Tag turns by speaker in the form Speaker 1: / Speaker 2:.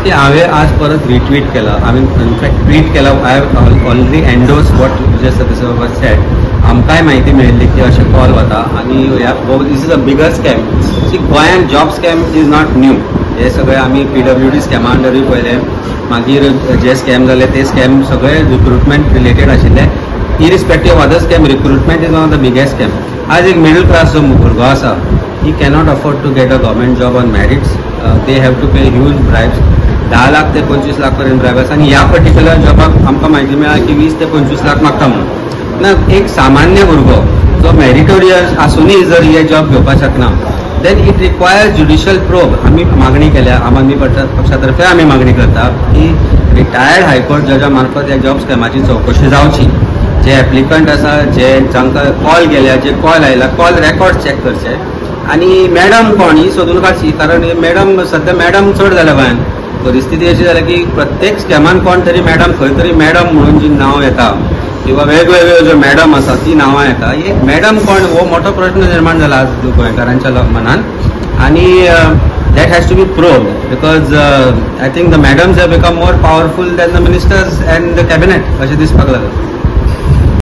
Speaker 1: C, हांवें आज परत रिट्वीट केला, हांवें इनफॅक्ट ट्वीट केला. I have already endorse what Vijay Sardesai बाबा सेड. आमकांय म्हायती मेळिल्ली की अशें कॉल वता आनी ह्या this is a bigger scam. See, गोंयांत job scam is not new. हे सगळे आमी पीडब्ल्यूडी स्कॅमा अंडरूय पळयले, मागीर जे स्कॅम जाले ते स्कॅम सगळे रिक्रुटमेंट रिलेटेड आशिल्ले. Irrespective of other scam, recruitment is one of the biggest scam. आज एक मिडल क्लास जो भुरगो आसा, he cannot afford to get a government job on merits. They have to pay huge bribes. 10 lakh ते 25 लाख पर्यंत bribe आसा आनी ह्या पर्टिक्युलर जॉबाक आमकां म्हायती मेळ्ळा की 20 ते 25 लाख मागता म्हणून. ना एक सामान्य भुरगो जो मेरिटोरियस आसुनूय जर हे जॉब घेवपाक शकना, then it requires judicial probe. आमी मागणी केल्या, आम आदमी पक्षा तर्फे आमी मागणी करता की रिटायर्ड हायकोर्ट जजा मार्फत ह्या जॉब स्कॅमाची चवकशी जावची. जे एप्लिकंट आसा, जे जांकां कॉल गेल्या, जे कॉल आयला, कॉल रेकॉर्ड चॅक करचे आनी मॅडम कोण ही सोदून काडची. कारण मॅडम सद्या मॅडम चड जाल्या गोंयांत. परिस्थिती अशी जाल्या की प्रत्येक स्कॅमान कोण तरी मॅडम, खंय तरी मॅडम म्हणून जी नांव येता किंवा वेगवेगळ्यो ज्यो मॅडम आसा ती नांवां येता. हे मॅडम कोण हो मोठो प्रश्न निर्माण जाला आज गोंयकारांच्या मनान आनी that has to be probed because I think the madams have become more powerful than the ministers and the cabinet अशें दिसपाक लागलां.